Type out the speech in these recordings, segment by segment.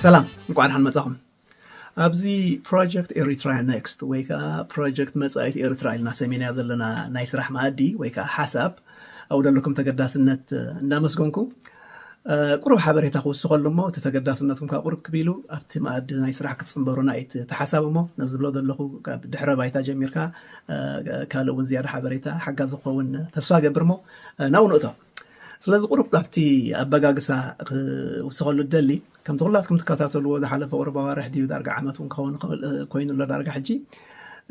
ሰላም፣ እንኳዕ ደሓን መጻኹም። ኣብዚ ፕሮጀክት ኤሪትራ ኔክስት ወይ ከዓ ፕሮጀክት መጻኢት ኤርትራ ኢልና ሰሚናዮ ዘለና ናይ ስራሕ መኣዲ ወይ ከዓ ሓሳብ ኣብኡ ዘለኩም ተገዳስነት እንዳመስገንኩ፣ ቁሩብ ሓበሬታ ክውስኸሉ እሞ፣ እቲ ተገዳስነትኩም ከዓ ቁሩብ ክቢሉ ኣብቲ መኣዲ ናይ ስራሕ ክትጽንበሩና እዩ እቲ ሓሳብ እሞ፣ ነዚ ዝብሎ ዘለኹ ካብ ድሕረ ባይታ ጀሚርካ ካልእ እውን ዝያዳ ሓበሬታ ሓጋዚ ክኸውን ተስፋ ገብር እሞ፣ ናብኡ ንእቶ። ስለዚ ቁሩብ ኣብቲ ኣበጋግሳ ክውስኸሉ እደሊ። ከምቲ ኩላትኩም ትከታተልዎ ዝሓለፈ ቁሩብ ኣዋርሕ ድዩ ዳርጋ ዓመት እውን ክኸውን ይኽእል ኮይኑ ኣሎ ዳርጋ ሕጂ፣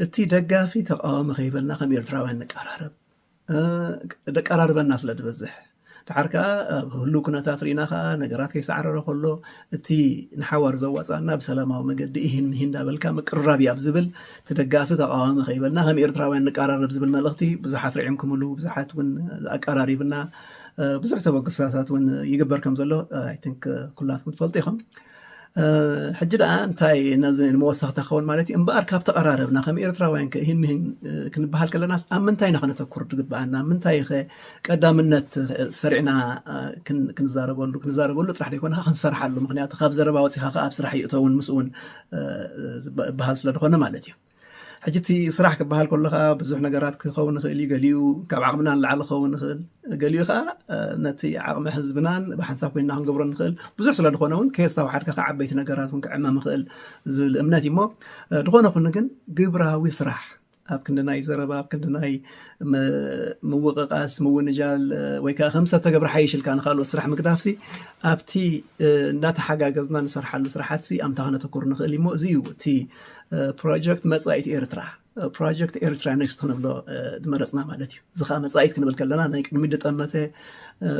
እቲ ደጋፊ ተቃዋሚ ከይበልና ከም ኤርትራውያን ንቀራረብ፣ ደቀራርበና ስለ ዝበዝሕ፣ ድሓር ከዓ ኣብ ህሉው ኩነታት ርኢና ከዓ ነገራት ከይሰዕረረ ከሎ እቲ ንሓዋር ዘዋፃና ብሰላማዊ መገዲ ይህን ምሂን እንዳበልካ ምቅርራብ እዩ ኣብ ዝብል፣ እቲ ደጋፊ ተቃዋሚ ከይበልና ከም ኤርትራውያን ንቀራረብ ዝብል መልእኽቲ ብዙሓት ርዒምኩምሉ፣ ብዙሓት እውን ኣቀራሪብና፣ ብዙሕ ተበግሶታት እውን ይግበር ከም ዘሎ I think ኩላትኩም ትፈልጡ ኢኹም። ሕጂ ደኣ እንታይ ነዚ ንመወሰኽታ ክኸውን ማለት እዩ እምበኣር፣ ካብ ተቐራረብና ከም ኤርትራውያን ከ ይህን ምሂን ክንበሃል ከለናስ ኣብ ምንታይ ኢና ከነተኩር ዝግበኣና? ምንታይ ኸ ቀዳምነት ሰሪዕና ክንዛረበሉ፣ ክንዛረበሉ ጥራሕ ዘይኮነ ክንሰርሓሉ? ምክንያቱ ካብ ዘረባ ወፂኻ ከ ኣብ ስራሕ ይእተውን ምስኡ እውን ዝበሃል ስለ ዝኾነ ማለት እዩ። ሕጂ እቲ ስራሕ ክበሃል ከሎ ከዓ ብዙሕ ነገራት ክኸውን ይኽእል እዩ። ገሊኡ ካብ ዓቕምና ንላዕሊ ክኸውን ይኽእል፣ ገሊኡ ከዓ ነቲ ዓቕሚ ህዝብናን ብሓንሳብ ኮይንና ክንገብሮ ንኽእል ብዙሕ ስለ ዝኾነ እውን ከየስተውሓድካ ከዓ ዓበይቲ ነገራት እውን ክዕመም ይኽእል ዝብል እምነት እዩ። እሞ ዝኾነ ኩኑ ግን ግብራዊ ስራሕ ኣብ ክንዲ ናይ ዘረባ፣ ኣብ ክንዲ ናይ ምውቕቓስ፣ ምውንጃል ወይ ከዓ ከምሰ ተገብረ ሓይሽ ኢልካ ንካልኦት ስራሕ ምግዳፍሲ ኣብቲ እንዳተሓጋገዝና ንሰርሓሉ ስራሓትሲ ኣምታ ከነተኩር ንኽእል እሞ እዚ እዩ እቲ ፕሮጀክት መጻኢት ኤርትራ፣ ፕሮጀክት ኤርትራ ኔክስት ክንብሎ ዝመረፅና ማለት እዩ። እዚ ከዓ መፃኢት ክንብል ከለና ናይ ቅድሚት ዝጠመተ፣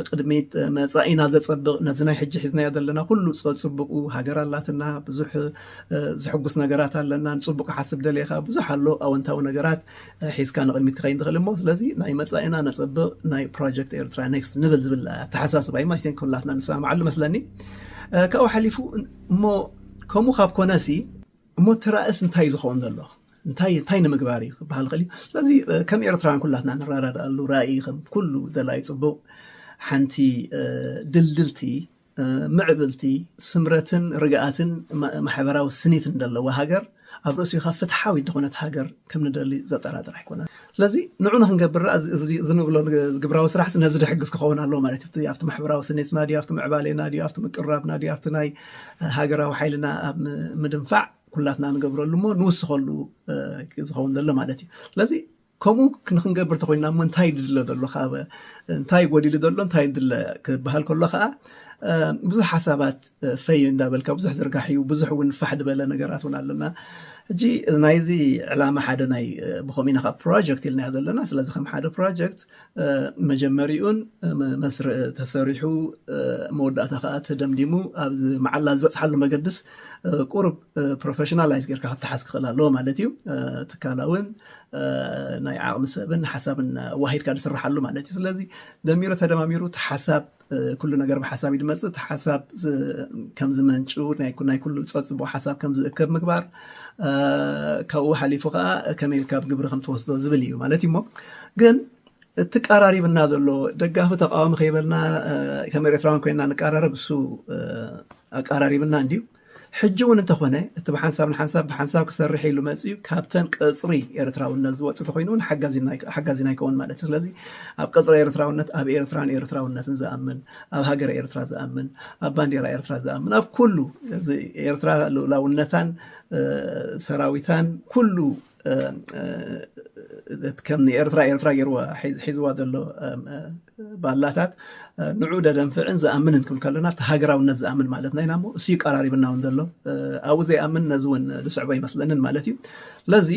ቅድሚት መፃኢና ዘፀብቕ፣ ነዚ ናይ ሕጂ ሒዝናዮ ዘለና ኩሉ ፀፅቡቁ፣ ሃገር ኣላትና፣ ብዙሕ ዝሕጉስ ነገራት ኣለና፣ ንፅቡቅ ሓስብ ደሊኻ ብዙሕ ኣሎ ኣወንታዊ ነገራት ሒዝካ ንቅድሚት ክኸይድ ንኽእል እሞ ስለዚ ናይ መፃኢና ነፀብቕ ናይ ፕሮጀክት ኤርትራ ኔክስት ንብል ዝብል ኣተሓሳስባ እዩ። ማለትን ኩላትና ንሰማማዓሉ መስለኒ። ካብኡ ሓሊፉ እሞ ከምኡ ካብ ኮነሲ እሞ እቲ ራእስ እንታይ ዝኸውን ዘሎ እንታይ እንታይ ንምግባር እዩ ክበሃል ይኽእል እዩ። ስለዚ ከም ኤርትራውያን ኩላትና ንረዳድኣሉ ራእይ ከም ኩሉ ደላይ ፅቡቅ ሓንቲ ድልድልቲ ምዕብልቲ ስምረትን ርግኣትን ማሕበራዊ ስኒትን ዘለዋ ሃገር ኣብ ርእሲኡ ካብ ፍትሓዊት ዝኾነት ሃገር ከም ንደሊ ዘጠራጥር ኣይኮነን። ስለዚ ንዑ ንክንገብር እዚ ንብሎ ግብራዊ ስራሕ ነዚ ድሕግዝ ክኸውን ኣለዎ ማለት እዩ። ኣብቲ ማሕበራዊ ስኒትና ድዩ ኣብቲ ምዕባሌና ድዩ ኣብቲ ምቅራብና ድዩ ኣብቲ ናይ ሃገራዊ ሓይልና ኣብ ምድንፋዕ ኩላትና ንገብረሉ እሞ ንውስኸሉ ዝኸውን ዘሎ ማለት እዩ። ስለዚ ከምኡ ንክንገብር ተኮይና እሞ እንታይ ድለ ዘሎ ካብ እንታይ ጎዲሉ ዘሎ እንታይ ድለ ክበሃል ከሎ ከዓ ብዙሕ ሓሳባት ፈይ እንዳበልካ ብዙሕ ዝርጋሕ እዩ። ብዙሕ እውን ፋሕ ዝበለ ነገራት እውን ኣለና። ሕጂ ናይዚ ዕላማ ሓደ ናይ ብከምኡ ኢና ካብ ፕሮጀክት ኢልናዮ ዘለና። ስለዚ ከም ሓደ ፕሮጀክት መጀመሪኡን መስርእ ተሰሪሑ መወዳእታ ከዓ ተደምዲሙ ኣብ መዓላ ዝበፅሓሉ መገድስ ቁሩብ ፕሮፌሽናላይዝ ጌርካ ክተሓዝ ክኽእል ኣለዎ ማለት እዩ። ትካላውን ናይ ዓቕሚ ሰብን ሓሳብን ኣዋሂድካ ዝስርሓሉ ማለት እዩ። ስለዚ ደሚሩ ተደማሚሩ እቲ ሓሳብ ኩሉ ነገር ብሓሳብ እዩ ዝመፅእ። እቲ ሓሳብ ከምዚ መንጩ ናይ ኩሉ ፀፅቡቅ ሓሳብ ከምዚ እከብ ምግባር ካብኡ ሓሊፉ ከዓ ከመይ ኢልካ ኣብ ግብሪ ከም ትወስዶ ዝብል እዩ ማለት እዩ። እሞ ግን እቲ ቀራሪብና ዘሎ ደጋፊ ተቃዋሚ ከይበልና ከም ኤርትራውያን ኮይና ንቀራረብ እሱ ኣቀራሪብና እንድዩ። ሕጂ እውን እንተኾነ እቲ ብሓንሳብ ንሓንሳብ ብሓንሳብ ክሰርሕ ኢሉ መፅኡ ካብተን ቀፅሪ ኤርትራውነት ዝወፅእ ተኮይኑ እውን ሓጋዚና ኣይከውን ማለት እዩ። ስለዚ ኣብ ቀፅሪ ኤርትራውነት ኣብ ኤርትራን ኤርትራውነትን ዝኣምን ኣብ ሃገረ ኤርትራ ዝኣምን ኣብ ባንዴራ ኤርትራ ዝኣምን ኣብ ኩሉ ኤርትራ ልኡላውነታን ሰራዊታን ኩሉ ከም ኤርትራ ኤርትራ ገይርዋ ሒዝዋ ዘሎ ባላታት ንዑ ደደንፍዕን ዝኣምንን ክብል ከለና እቲ ሃገራውነት ዝኣምን ማለትና ኢና። እሞ እሱ ይቀራሪብና እውን ዘሎ ኣብኡ ዘይኣምን ነዚ እውን ዝስዕቦ ይመስለንን ማለት እዩ። ስለዚ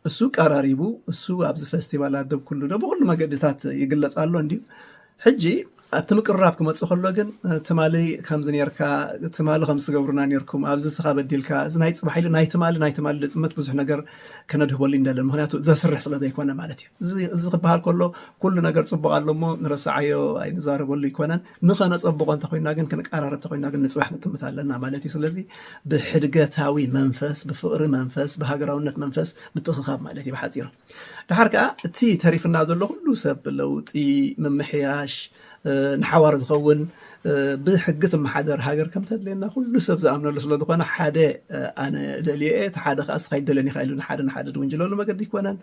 እሱ ቀራሪቡ እሱ ኣብዚ ፈስቲቫላት ደብ ኩሉ ዶ ብኩሉ መገድታት ይግለፅ ኣሎ እንድዩ። ሕጂ ኣብቲ ምቅርራብ ክመፅእ ከሎ ግን ትማሊ ከምዚ ነርካ ትማሊ ከምዚ ትገብሩና ነርኩም ኣብዚ ስኻ በዲልካ እዚ ናይ ፅባሕ ኢሉ ናይ ትማሊ ናይ ትማሊ ልጥምት ብዙሕ ነገር ከነድህበሉ እንደለን ምክንያቱ ዘስርሕ ስለ ዘይኮነ ማለት እዩ። እዚ ክበሃል ከሎ ኩሉ ነገር ፅቡቅ ኣሎ እሞ ንረስዓዮ ኣይንዛረበሉ ይኮነን። ንኸነፀብቆ እንተኮይና ግን ክንቀራረብ እንተኮይና ግን ንፅባሕ ክንጥምት ኣለና ማለት እዩ። ስለዚ ብሕድገታዊ መንፈስ ብፍቅሪ መንፈስ ብሃገራውነት መንፈስ ምትእክካብ ማለት እዩ ብሓፂሩ። ድሓር ከዓ እቲ ተሪፍና ዘሎ ኩሉ ሰብ ለውጢ፣ ምምሕያሽ፣ ንሓዋር ዝኸውን ብሕጊ ትመሓደር ሃገር ከም ተድልየና ኩሉ ሰብ ዝኣምነሉ ስለ ዝኾነ፣ ሓደ ኣነ ደልየ እየ፣ እቲ ሓደ ከዓ እስኻ ይደለን ኢኻ ኢሉ ንሓደ ንሓደ ድውንጅለሉ መገዲ ኣይኮነን።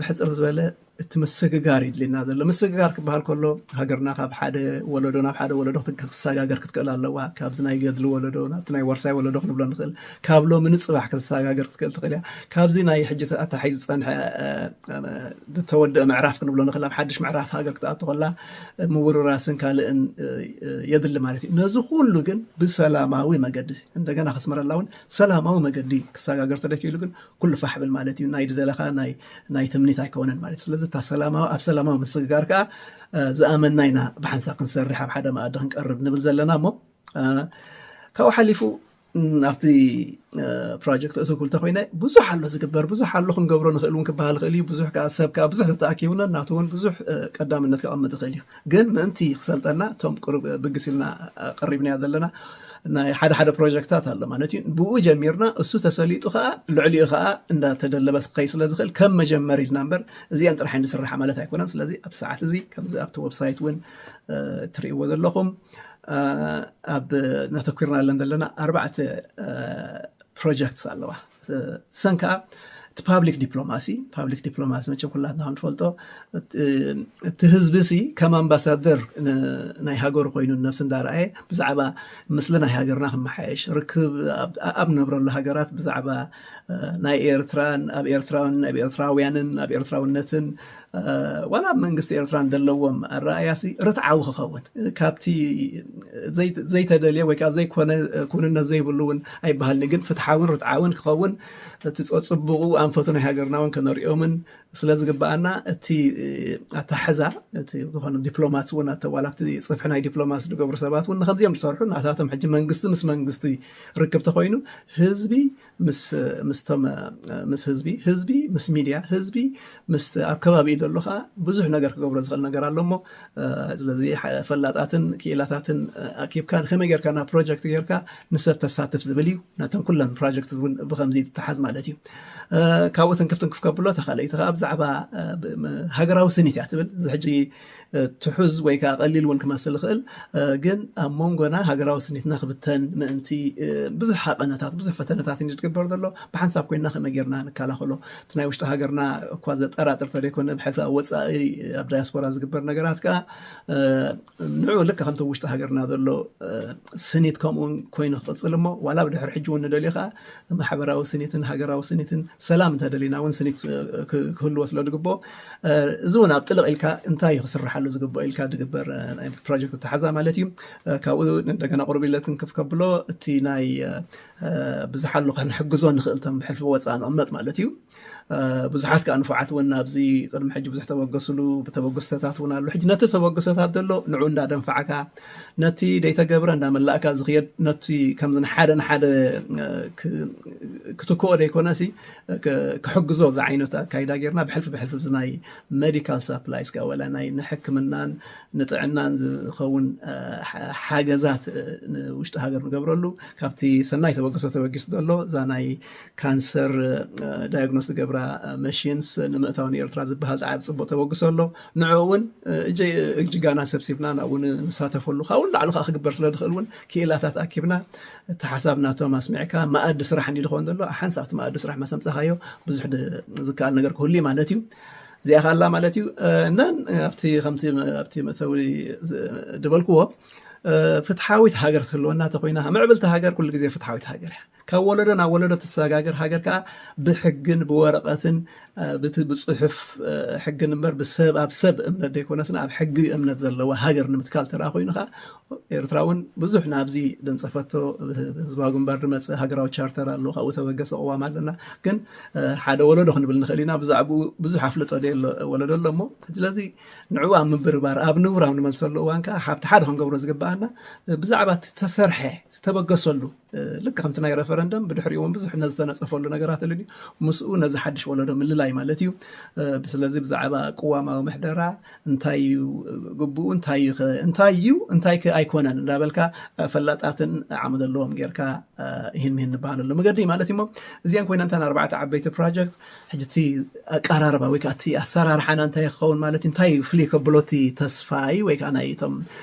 ብሕፅር ዝበለ እቲ ምስግጋር ይድልና ዘሎ። ምስግጋር ክበሃል ከሎ ሃገርና ካብ ሓደ ወለዶ ናብ ሓደ ወለዶ ክትሰጋገር ክትክእል ኣለዋ። ካብዚ ናይ ገድሊ ወለዶ ናብቲ ናይ ዋርሳይ ወለዶ ክንብሎ ንኽእል። ካብ ሎሚ ንፅባሕ ክትሰጋገር ክትክእል ትኽእል እያ። ካብዚ ናይ ሕጂ ኣታሒዙ ዝፀንሐ ዝተወደአ ምዕራፍ ክንብሎ ንኽእል፣ ኣብ ሓድሽ ምዕራፍ ሃገር ክትኣቱ ከላ ምውርራስን ካልእን የድሊ ማለት እዩ። ነዚ ኩሉ ግን ብሰላማዊ መገዲ እንደገና ከስመረላ እውን ሰላማዊ መገዲ ክሰጋገር ተደኪሉ ግን ኩሉ ፋሕ ብል ማለት እዩ። ናይ ድደለኻ ናይ ትምኒት ኣይከውንን ማለት እዩ። ስለዚ እታ ሰላማዊ ኣብ ሰላማዊ ምስግጋር ከዓ ዝኣመና ኢና ብሓንሳብ ክንሰርሕ ኣብ ሓደ መኣዲ ክንቀርብ ንብል ዘለና እሞ ካብኡ ሓሊፉ ኣብቲ ፕሮጀክት እትውክል ተኮይነ ብዙሕ ኣሎ ዝግበር፣ ብዙሕ ኣሎ ክንገብሮ ንኽእል እውን ክበሃል ይኽእል እዩ። ብዙሕ ከዓ ሰብ ከዓ ብዙሕ ተተኣኪቡና ናቱ እውን ብዙሕ ቀዳምነት ክቐምጥ ይኽእል እዩ። ግን ምእንቲ ክሰልጠና እቶም ቁሩብ ብግስ ኢልና ቀሪብናዮ ዘለና ናይ ሓደ ሓደ ፕሮጀክታት ኣሎ ማለት እዩ። ብኡ ጀሚርና እሱ ተሰሊጡ ከዓ ልዕሊኡ ከዓ እንዳተደለበ ክኸይ ስለ ዝኽእል ከም መጀመሪ ኢልና እምበር እዚአን ጥራሕ እንስርሓ ማለት ኣይኮነን። ስለዚ ኣብ ሰዓት እዚ ከምዚ ኣብቲ ዌብሳይት እውን ትርእይዎ ዘለኹም ኣብ እናተኩርናለን ዘለና ኣርባዕተ ፕሮጀክትስ ኣለዋ። ሰን ከዓ እቲ ፓብሊክ ዲፕሎማሲ፣ ፓብሊክ ዲፕሎማሲ መቸም ኩላትና ከም ንፈልጦ እቲ ህዝቢ ሲ ከም ኣምባሳደር ናይ ሃገሩ ኮይኑ ነብሲ እንዳረኣየ ብዛዕባ ምስሊ ናይ ሃገርና ክመሓየሽ ርክብ ኣብ ንብረሉ ሃገራት ብዛዕባ ናይ ኤርትራን ኣብ ኤርትራን ኣብ ኤርትራውያንን ኣብ ኤርትራውነትን ዋላ ኣብ መንግስቲ ኤርትራን ዘለዎም ኣረኣያሲ ርትዓዊ ክኸውን ካብቲ ዘይተደልየ ወይ ከዓ ዘይኮነ ኩንነት ዘይብሉ እውን ኣይበሃልን፣ ግን ፍትሓውን ርትዓውን ክኸውን እቲ ፀፅቡቑ ኣንፈቱ ናይ ሃገርና እውን ከነሪኦምን ስለ ዝግበኣና እቲ ኣታሕዛ እቲ ዝኾነ ዲፕሎማት እውን ኣተዋላ ኣብቲ ፅፍሒ ናይ ዲፕሎማሲ ዝገብሩ ሰባት እውን ንከምዚኦም ዝሰርሑ ናታቶም ሕጂ መንግስቲ ምስ መንግስቲ ርክብ ተኮይኑ ህዝቢ ምስ ምስቶም ምስ ህዝቢ ህዝቢ ምስ ሚድያ ህዝቢ ምስ ኣብ ከባቢኡ ዘሎ ከዓ ብዙሕ ነገር ክገብሮ ዝኽእል ነገር ኣሎ እሞ ስለዚ ፈላጣትን ክኢላታትን ኣኪብካ ንከመይ ጌርካ ናብ ፕሮጀክት ጌርካ ንሰብ ተሳትፍ ዝብል እዩ። ነተን ኩለን ፕሮጀክት እውን ብከምዚ ትተሓዝ ማለት እዩ። ካብኡ ትንክፍ ትንክፍ ከብሎ ተኻለይቲ ከዓ ብዛዕባ ሃገራዊ ስኒት እያ ትብል እዚ ሕጂ ትሑዝ ወይ ከዓ ቀሊል እውን ክመስል ይኽእል፣ ግን ኣብ መንጎና ሃገራዊ ስኒትና ክብተን ምእንቲ ብዙሕ ሃቐነታት ብዙሕ ፈተነታት እዩ ዝግበር ዘሎ። ብሓንሳብ ኮይንና ከመይ ጌርና ንከላኸሎ? እቲ ናይ ውሽጢ ሃገርና እኳ ዘጠራጥር ተደይኮነ ብሕልፊ ኣብ ወፃኢ ኣብ ዳያስፖራ ዝግበር ነገራት ከዓ ንዑ ልክ ከምቲ ውሽጢ ሃገርና ዘሎ ስኒት ከምኡ ኮይኑ ክቕፅል እሞ ዋላ ብድሕሪ ሕጂ እውን ንደልዮ ከዓ ማሕበራዊ ስኒትን ሃገራዊ ስኒትን ሰላም እንተደሊና እውን ስኒት ክህልዎ ስለ ዝግብኦ እዚ እውን ኣብ ጥልቕ ኢልካ እንታይ እዩ ክስርሓሉ ዝግብኦ ኢልካ ዝግበር ናይ ፕሮጀክት ኣተሓዛ ማለት እዩ። ካብኡ እንደገና ቁርብ ኢለ ትንክፍ ከብሎ እቲ ናይ ብዙሓ ኣሎ ክንሕግዞ ንኽእል ቶም ብሕልፊ ወፃ ንቕመጥ ማለት እዩ። ብዙሓት ከዓ ንፉዓት እውን ኣብዚ ቅድሚ ሕጂ ብዙሕ ተበገስሉ ተበግሶታት እውን ኣሎ። ሕጂ ነቲ ተበግሶታት ዘሎ ንዑ እንዳደንፋዕካ ነቲ ደይተገብረ እንዳመላእካ ዝኽየድ ነቲ ከምዚ ንሓደ ንሓደ ክትክኦ ዘይኮነሲ ክሕግዞ ዝዓይነቱ ኣካይዳ ጌርና ብሕልፊ ብሕልፊ እዚ ናይ ሜዲካል ሳፕላይስ ከዓ ወላ ናይ ንሕክምናን ንጥዕናን ዝኸውን ሓገዛት ንውሽጢ ሃገር ንገብረሉ ካብቲ ሰናይ ተበግሶ ተበጊሱ ዘሎ እዛ ናይ ካንሰር ዳያግኖስ ዝገብራ መሽንስ ንምእታው ንኤርትራ ዝበሃል ጣዕብ ፅቡቅ ተበግሶ ኣሎ። ንዑ እውን እጅጋና ሰብሲብና ናብኡ ንሳተፈሉ ካብኡ ላዕሊ ከዓ ክግበር ስለ ዝኽእል እውን ክኢላታት ኣኪብና እቲ ሓሳብ ናቶም ኣስሚዕካ መኣዲ ስራሕ እንዲ ዝኸውን ዘሎ ሓንሳብ እቲ መኣዲ ስራሕ መሰምፀኻዮ ብዙሕ ዝከኣል ነገር ክህሉ ማለት እዩ። እዚኣ ካላ ማለት እዩ እና ኣብቲ ከምቲ ኣብቲ መእተዊ ዝበልክዎ ፍትሓዊት ሃገር ክትህልወና ተኮይና ምዕብልቲ ሃገር ኩሉ ግዜ ፍትሓዊት ሃገር እያ። ካብ ወለዶ ናብ ወለዶ ትሰጋገር ሃገር ከዓ ብሕግን ብወረቐትን ብቲ ብፅሑፍ ሕግን እምበር ብሰብ ኣብ ሰብ እምነት ዘይኮነስና ኣብ ሕጊ እምነት ዘለዋ ሃገር ንምትካል ተረኣ ኮይኑ ከዓ ኤርትራ እውን ብዙሕ ናብዚ ደንፀፈቶ ህዝባዊ ግንባር ዝመፀ ሃገራዊ ቻርተር ኣሎ ካብኡ ተበገሰ ቅዋም ኣለና ግን ሓደ ወለዶ ክንብል ንኽእል ኢና ብዛዕባኡ ብዙሕ ኣፍልጦ ወለዶ ኣሎ እሞ ስለዚ ንዕኡ ኣብ ምብርባር ኣብ ንቡር ኣብ ንመልሰሉ እዋን ከዓ ሓብቲ ሓደ ክንገብሮ ዝግበኣና ብዛዕባ ተሰርሐ ዝተበገሰሉ ልክ ከምቲ ናይ ረፈረንደም ብድሕሪኡ እውን ብዙሕ ነዝተነፀፈሉ ነገራት ኣሎ። ምስኡ ነዚ ሓድሽ ወለዶ ምልላይ ማለት እዩ። ስለዚ ብዛዕባ ቅዋማዊ ምሕደራ እንታይ እዩ ግቡኡ፣ እንታይ እዩ እንታይ እዩ እንታይ ኣይኮነን እንዳበልካ ፈላጣትን ዓቕሚ ዘለዎም ጌርካ ይህን ምሂን ንበሃለሉ መገዲ ማለት እሞ እዚኣን ኮይነ እንተን ኣርባዕተ ዓበይቲ ፕሮጀክት ሕጂ እቲ ኣቀራርባ ወይ ከዓ እቲ ኣሰራርሓና እንታይ ክኸውን ማለት እዩ እንታይ ፍልይ ከብሎ እቲ ተስፋይ ወይ ከዓ ናይ እቶም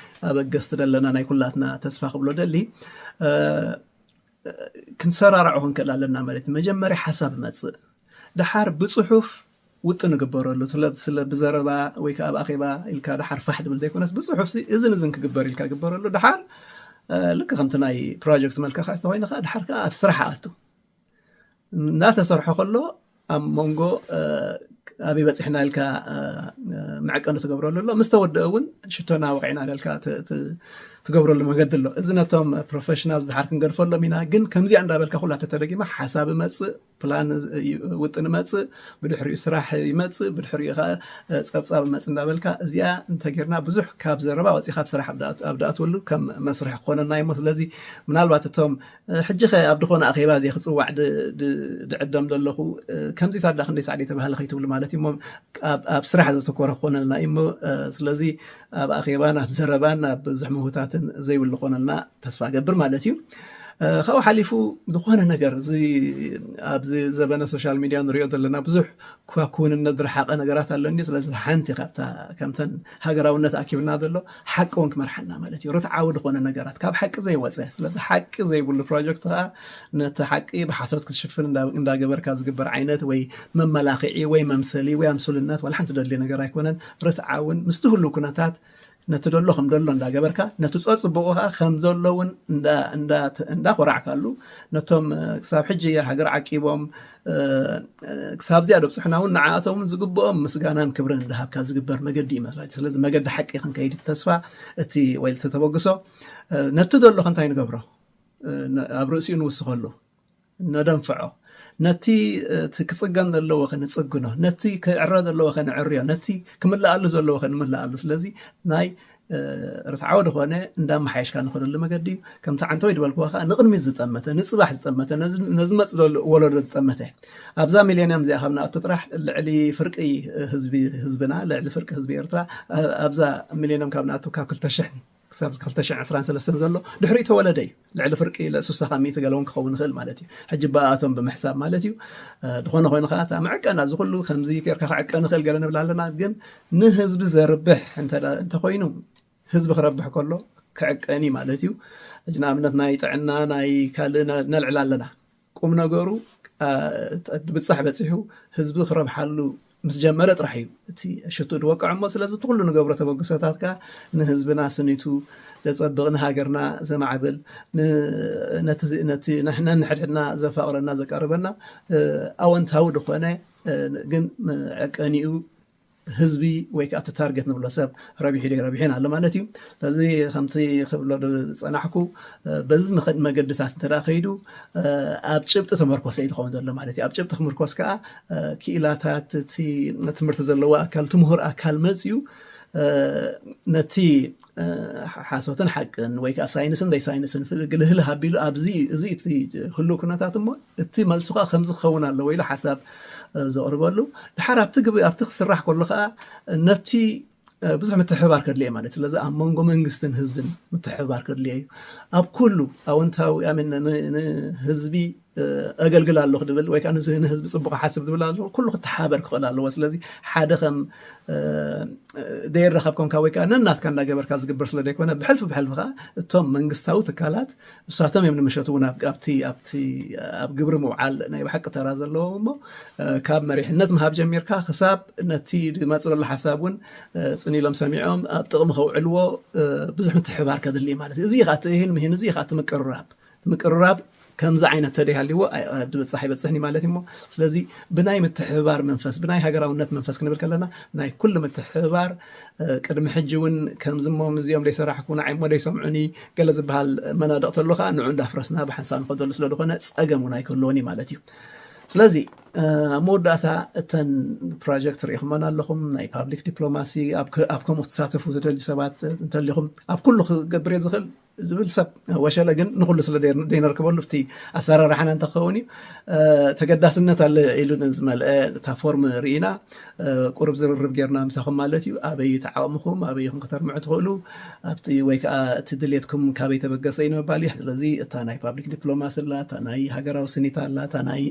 ኣበገስቲ ዘለና ናይ ኩላትና ተስፋ ክብሎ ደሊ ክንሰራርዖ ክንክእል ኣለና ማለት እዩ። መጀመርያ ሓሳብ መፅእ ድሓር ብፅሑፍ ውጥን ግበረሉ ስለ ብዘረባ ወይ ከዓ ኣብ ኣኼባ ኢልካ ድሓር ፋሕ ድብል ዘይኮነስ ብፅሑፍ እዚ ንዝን ክግበር ኢልካ ግበረሉ ድሓር ልክ ከምቲ ናይ ፕሮጀክት መልካ ከዓ ዝተኮይነ ከዓ ድሓር ከዓ ኣብ ስራሕ ኣቱ እናተሰርሖ ከሎ ኣብ መንጎ ኣበይ በፂሕና ኢልካ መዐቀኒ ትገብረሉ ኣሎ ምስ ተወደአ እውን ሽቶና ወቂዕና ኢልካ ትገብረሉ መገዲ ኣሎ። እዚ ነቶም ፕሮፌሽናል ዝድሓር ክንገድፈሎም ኢና ግን ከምዚኣ እንዳበልካ ኩላ ተተደጊማ ሓሳብ መፅእ ፕላን ውጥን መፅእ ብድሕሪኡ ስራሕ ይመፅእ ብድሕሪኡ ከዓ ፀብፃብ መፅእ እንዳበልካ እዚኣ እንተጌርና ብዙሕ ካብ ዘረባ ወፂ ካብ ስራሕ ኣብ ድኣትወሉ ከም መስርሕ ክኾነና እሞ ስለዚ ምናልባት እቶም ሕጂ ከ ኣብ ድኾነ ኣኼባ ዜ ክፅዋዕ ድዕደም ዘለኹ ከምዚ ታዳ ክንደይ ሳዕዲ ተባህለ ከይትብሉ ማለት እዩ ኣብ ስራሕ ዘተኮረ ክኾነልና እዩ ስለዚ ኣብ ኣኼባን ኣብ ዘረባን ኣብ ብዙሕ ምህታትን ዘይብሉ ክኾነልና ተስፋ ገብር ማለት እዩ። ካብኡ ሓሊፉ ዝኾነ ነገር ኣብዚ ዘበነ ሶሻል ሚድያ ንሪኦ ዘለና ብዙሕ ካብ ክውንነት ዝረሓቐ ነገራት ኣሎ እንዲ ስለዚ ሓንቲ ካብታ ከምተን ሃገራውነት ኣኪብና ዘሎ ሓቂ እውን ክመርሓና ማለት እዩ። ርትዓዊ ዝኾነ ነገራት ካብ ሓቂ ዘይወፀ ስለዚ ሓቂ ዘይብሉ ፕሮጀክት ከዓ ነቲ ሓቂ ብሓሶት ክትሽፍን እንዳገበርካ ዝግበር ዓይነት ወይ መመላክዒ ወይ መምሰሊ ወይ ኣምሱልነት ዋላ ሓንቲ ደድልዮ ነገር ኣይኮነን። ርትዓውን ምስቲ ህሉ ኩነታት ነቲ ደሎ ከም ደሎ እንዳገበርካ ነቲ ፀፅቡቑ ከዓ ከም ዘሎ እውን እንዳኮራዕካሉ ነቶም ክሳብ ሕጂ ሃገር ዓቂቦም ክሳብ እዚኣ ደብፅሑና እውን ንዓኣቶም እውን ዝግብኦም ምስጋናን ክብርን እንዳሃብካ ዝግበር መገዲ እዩ መስራቲ ስለዚ መገዲ ሓቂ ክንከይድ ተስፋ እቲ ወይ ተተበግሶ ነቲ ደሎ ከንታይ ንገብሮ ኣብ ርእሲኡ ንውስኸሉ ነደንፍዖ ነቲ ክፅገን ዘለዎ ከንፅግኖ ነቲ ክዕረ ዘለዎ ከንዕርዮ ነቲ ክምልኣሉ ዘለዎ ከንምልኣሉ ስለዚ ናይ ርትዓዊ ዝኾነ እንዳመሓየሽካ ንኽእለሉ መገዲ እዩ። ከምቲ ዓንተወይ ዝበልክዎ ከዓ ንቕድሚት ዝጠመተ ንፅባሕ ዝጠመተ ነዚ መፅ ዘሎ ወለዶ ዝጠመተ ኣብዛ ሚሌንየም እዚኣ ካብ ንኣቱ ጥራሕ ልዕሊ ፍርቂ ህዝቢ ህዝብና ልዕሊ ፍርቂ ህዝቢ ኤርትራ ኣብዛ ሚሌንየም ካብ ንኣቱ ካብ ክልተ ሽሕ ክሳብ ክልተ ሽሕ ዕስራን ሰለስተን ዘሎ ድሕሪኡ ተወለደ እዩ። ልዕሊ ፍርቂ ለሱሳ ካብ ሚእቲ ገለውን ክኸውን ይኽእል ማለት እዩ። ሕጂ ብኣቶም ብምሕሳብ ማለት እዩ። ዝኾነ ኮይኑ ከዓ እታ መዕቀና እዚ ኩሉ ከምዚ ጌርካ ክዕቀ ንኽእል ገለ ንብል ኣለና ግን ንህዝቢ ዘርብሕ እንተኮይኑ ህዝቢ ክረብሕ ከሎ ክዕቀን እዩ ማለት እዩ። ሕጂ ንኣብነት ናይ ጥዕና ናይ ካልእ ነልዕል ኣለና። ቁም ነገሩ ብፃሕ በፂሑ ህዝቢ ክረብሓሉ ምስ ጀመረ ጥራሕ እዩ እቲ ሽቱ ዝወቅዕ እሞ ስለዚ እቲ ኩሉ ንገብሮ ተበግሶታት ከዓ ንህዝብና ስኒቱ ዘፀብቕ ንሃገርና ዘማዕብል ነንሕድሕድና ዘፋቕረና ዘቀርበና ኣወንታዊ ዝኾነ ግን ዕቀኒኡ ህዝቢ ወይ ከዓ እቲ ታርጌት ንብሎ ሰብ ረቢሑ ዶ ረቢሑን ኣሎ ማለት እዩ። ስለዚ ከምቲ ክብሎ ዝፀናሕኩ በዚ መገድታት እንተ ከይዱ ኣብ ጭብጢ ተመርኮሰ እዩ ዝኸውን ዘሎ ማለት እዩ። ኣብ ጭብጢ ክምርኮስ ከዓ ክኢላታት እቲ ትምህርቲ ዘለዎ ኣካል ትምህር ኣካል መፅዩ ነቲ ሓሶትን ሓቅን ወይ ከዓ ሳይንስን ዘይሳይንስን ግልህልህ ኣቢሉ ኣብዚ እዚ እቲ ህልው ኩነታት እሞ እቲ መልሱ ከዓ ከምዚ ክኸውን ኣለዎ ኢሉ ሓሳብ ዘቕርበሉ ድሓር ኣብቲ ግብ ኣብቲ ክስራሕ ከሎ ከዓ ነቲ ብዙሕ ምትሕብባር ከድልየ ማለት ስለዚ ኣብ መንጎ መንግስትን ህዝብን ምትሕብባር ከድልየ እዩ። ኣብ ኩሉ ኣወንታዊ ንህዝቢ ኣገልግል ኣለኹ ድብል ወይ ከዓ ንህዝቢ ፅቡቅ ሓስብ ድብል ኣለኹ ኩሉ ክተሓበር ክኽእል ኣለዎ። ስለዚ ሓደ ከም ደይረኸብ ከምካ ወይ ከዓ ነናትካ እንዳገበርካ ዝግበር ስለ ዘይኮነ ብሕልፊ ብሕልፊ ከዓ እቶም መንግስታዊ ትካላት እሳቶም እዮም ንምሸት እውን ኣብቲ ኣብቲ ኣብ ግብሪ ምውዓል ናይ ብሓቂ ተራ ዘለዎም እሞ ካብ መሪሕነት ምሃብ ጀሚርካ ክሳብ ነቲ ዝመፅእ ዘሎ ሓሳብ እውን ፅን ኢሎም ሰሚዖም ኣብ ጥቕሚ ከውዕልዎ ብዙሕ ምትሕባር ከድሊ ማለት እዩ። እዚ ከዓ ትእህን ምሂን እዚ ከዓ ትምቅርራብ ትምቅርራብ ከምዚ ዓይነት ተደይሃልዎ ድበፃሕ ይበፅሕኒ ማለት እሞ ስለዚ ብናይ ምትሕብባር መንፈስ ብናይ ሃገራውነት መንፈስ ክንብል ከለና ናይ ኩሉ ምትሕብባር ቅድሚ ሕጂ እውን ከምዚ እሞ ምዚኦም ደይሰራሕኩ ንዓይ እሞ ደይሰምዑኒ ገለ ዝበሃል መናድቕ ተሎ ከዓ ንዑ እንዳፍረስና ብሓንሳብ ንኸደሉ ስለ ዝኾነ ፀገም እውን ኣይክህልዎን እዩ ማለት እዩ። ስለዚ ኣብ መወዳእታ እተን ፕሮጀክት ርኢኹመን ኣለኹም ናይ ፓብሊክ ዲፕሎማሲ ኣብ ከምኡ ትሳተፉ ዝደልዩ ሰባት እንተሊኹም ኣብ ኩሉ ክገብር እየ ዝኽእል ዝብል ሰብ ወሸለ ግን ንኩሉ ስለ ዘይነርከበሉ፣ እቲ ኣሰራርሓና እንተኸውን እዩ። ተገዳስነት ኣለ ኢሉ ንዝመልአ እታ ፎርም ርኢና፣ ቁርብ ዝርርብ ጌርና ምሳኹም ማለት እዩ። ኣበይ ተዓቕምኹም፣ ኣበይ ኢኹም ከተርምዑ ትኽእሉ፣ ኣብቲ ወይ ከዓ እቲ ድሌትኩም ካበይ ተበገሰ እዩ ንምባል እዩ። ስለዚ እታ ናይ ፓብሊክ ዲፕሎማሲ ኣላ፣ እታ ናይ ሃገራዊ ስኒት ኣላ፣ እታ ናይ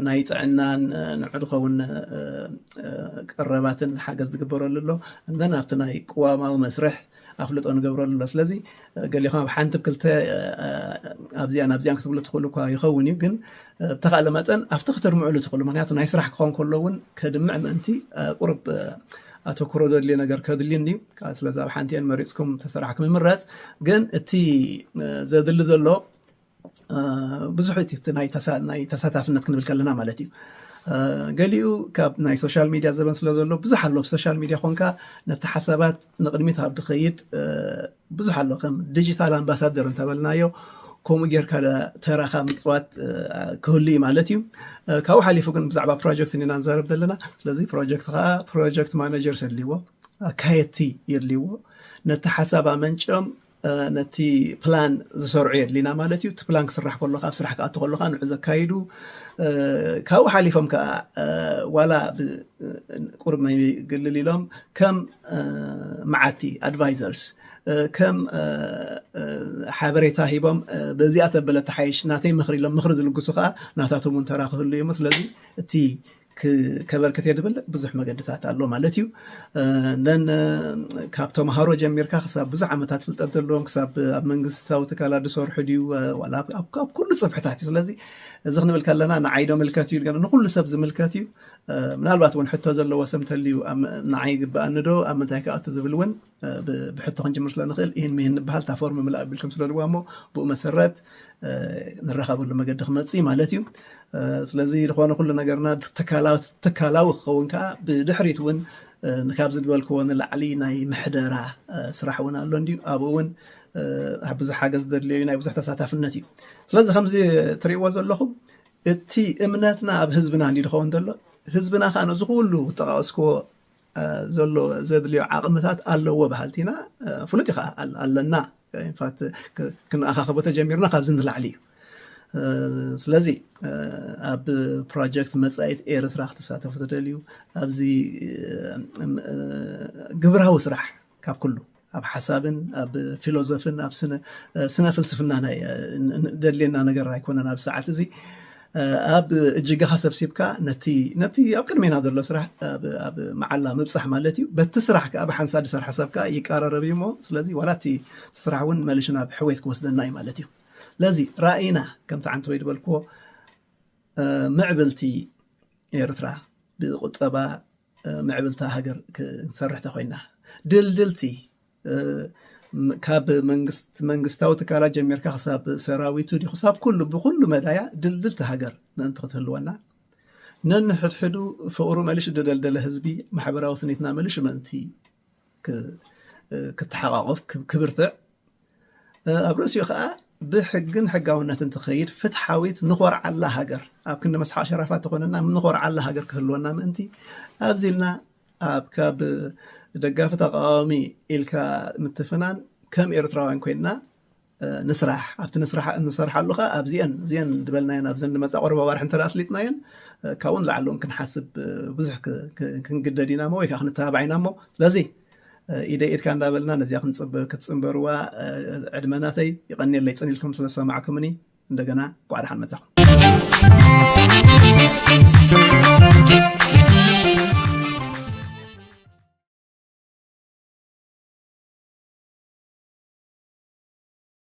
ናይ ጥዕናን ንዑ ዝኸውን ቀረባትን ሓገዝ ዝግበረሉ ኣሎ። እንደን ኣብቲ ናይ ቅዋማዊ መስርሕ ኣፍልጦ ንገብረሉ ኣሎ። ስለዚ ገሊኹም ኣብ ሓንቲ ክልተ ኣብዚኣን ኣብዚኣን ክትብሉ ትኽእሉ እኳ ይኸውን እዩ፣ ግን ብተኻእለ መጠን ኣብቲ ክትርምዕሉ ትኽእሉ፣ ምክንያቱ ናይ ስራሕ ክኸውን ከሎ እውን ከድምዕ ምእንቲ ቁርብ ኣተኩሮ ዘድልዮ ነገር ከድልዩ እንድዩ። ስለዚ ኣብ ሓንቲአን መሪፅኩም ተሰራሕኩም ይምረፅ። ግን እቲ ዘድሊ ዘሎ ብዙሕ እቲ ናይ ተሳታፍነት ክንብል ከለና ማለት እዩ። ገሊኡ ካብ ናይ ሶሻል ሚድያ ዘበን ስለ ዘሎ ብዙሕ ኣሎ። ኣብ ሶሻል ሚድያ ኮንካ ነቲ ሓሳባት ንቅድሚት ኣብ ድኸይድ ብዙሕ ኣሎ። ከም ዲጂታል ኣምባሳደር እንተበልናዮ ከምኡ ጌርካ ተራኻ ምፅዋት ክህሉ እዩ ማለት እዩ። ካብኡ ሓሊፉ ግን ብዛዕባ ፕሮጀክት ኢና ንዛረብ ዘለና። ስለዚ ፕሮጀክት ከዓ ፕሮጀክት ማነጀርስ የድልይዎ፣ ኣካየድቲ የድልይዎ፣ ነቲ ሓሳብ ኣመንጭዮም ነቲ ፕላን ዝሰርዑ የድሊና ማለት እዩ። እቲ ፕላን ክስራሕ ከሎ ካብ ስራሕ ክኣቱ ከሎ ከዓ ንዑ ዘካይዱ፣ ካብኡ ሓሊፎም ከዓ ዋላ ቁርብ ግልል ኢሎም ከም መዓቲ ኣድቫይዘርስ፣ ከም ሓበሬታ ሂቦም በዚኣ ተበለ ተሓይሽ ናተይ ምኽሪ ኢሎም ምኽሪ ዝልግሱ ከዓ ናታቶም እውን ተራ ክህሉ እዮም። ስለዚ እቲ ከበርክት እየ ዝብል ብዙሕ መገድታት ኣሎ ማለት እዩ። ነን ካብ ተምሃሮ ጀሚርካ ክሳብ ብዙሕ ዓመታት ፍልጠት ዘለዎም ክሳብ ኣብ መንግስታዊ ትካላት ዝሰርሑ ድዩ ዋላ ኣብ ኩሉ ፅፍሕታት እዩ። ስለዚ እዚ ክንብል ከለና ንዓይ ዶ ምልከት እዩ ንኩሉ ሰብ ዝምልከት እዩ። ምናልባት እውን ሕቶ ዘለዎ ሰብ እንተልዩ ንዓይ ይግበኣኒ ዶ ኣብ ምንታይ ክኣቱ ዝብል እውን ብሕቶ ክንጅምር ስለ ንኽእል ይህን ምሂን ንበሃል እታ ፎርም ምላእ ኣቢልኩም ስለ ልዋ እሞ ብኡ መሰረት ንራኸበሉ መገዲ ክመፅእ ማለት እዩ። ስለዚ ዝኾነ ኩሉ ነገርና ትካላዊ ክኸውን ከዓ ብድሕሪት እውን ካብ ዝድበልክዎ ንላዕሊ ናይ ምሕደራ ስራሕ እውን ኣሎ እንድዩ። ኣብኡ እውን ኣብ ብዙሕ ሓገዝ ዘድልዮ ናይ ብዙሕ ተሳታፍነት እዩ። ስለዚ ከምዚ ትሪእዎ ዘለኹም እቲ እምነትና ኣብ ህዝብና እንዲ ዝኸውን ዘሎ ህዝብና ከዓ ነዚ ኩሉ ጠቃቀስክዎ ዘሎ ዘድልዮ ዓቕምታት ኣለዎ በሃልቲ ኢና። ፍሉጥ እዩ ከዓ ኣለና። ኢንፋክት ክንኣኻኸቦ ተጀሚርና ካብዚ ንላዕሊ እዩ። ስለዚ ኣብ ፕሮጀክት መፃኢት ኤርትራ ክትሳተፉ ትደልዩ ኣብዚ ግብራዊ ስራሕ ካብ ኩሉ ኣብ ሓሳብን ኣብ ፊሎዞፍን ኣብ ስነ ፍልስፍና ናይ ደድልየና ነገር ኣይኮነን። ኣብ ሰዓት እዚ ኣብ እጅገኻ ሰብሲብካ ነቲ ነቲ ኣብ ቅድሜና ዘሎ ስራሕ ኣብ መዓላ ምብፃሕ ማለት እዩ። በቲ ስራሕ ከዓ ብሓንሳ ዝሰርሐ ሰብ ከዓ ይቀራረብ እዩ እሞ ስለዚ ዋላ እቲ ስራሕ እውን መሊሹ ናብ ሕዌት ክወስደና እዩ ማለት እዩ። ስለዚ ራእይና ከምቲ ዓንተ ወይ ዝበልክዎ ምዕብልቲ ኤርትራ ብቁጠባ ምዕብልቲ ሃገር ክንሰርሕ ተኮይና ድልድልቲ ካብ መንግስታዊ ትካላት ጀሚርካ ክሳብ ሰራዊቱ ዲ ክሳብ ኩሉ ብኩሉ መዳያ ድልድልቲ ሃገር ምእንቲ ክትህልወና ነንሕድሕዱ ፍቕሩ መሊሹ ዝደልደለ ህዝቢ ማሕበራዊ ስኒትና መሊሹ ምእንቲ ክተሓቋቆፍ ክብርትዕ ኣብ ርእሲኡ ከዓ ብሕግን ሕጋውነትን ትኸይድ ፍትሓዊት ንኾርዓላ ሃገር ኣብ ክንዲ መስሓቕ ሸራፋት ተኾነና ንኾርዓላ ሃገር ክህልወና ምእንቲ ኣብዚ ኢልና ኣብ ካብ ደጋፊ ተቃዋሚ ኢልካ ምትፍናን ከም ኤርትራውያን ኮይንና ንስራሕ ኣብቲ ንስራሕ ንሰርሓሉ ከዓ ኣብዚአን እዚአን ዝበልናየን ኣብዘን ንመፃ ቆርባ ዋርሒ እንተ ኣስሊጥናየን ካብኡ ንላዕሊ እውን ክንሓስብ ብዙሕ ክንግደድ ኢና ሞ ወይ ከዓ ክንተባባዕ ኢና ሞ ስለዚ ኢደ ኢድካ እንዳበልና ነዚኣ ክትፅንበርዋ ዕድመናተይ ይቐንየለይ ፅን ኢልኩም ስለዝሰማዕኩምኒ እንደገና ቋዕ ደሓን መፃኹም።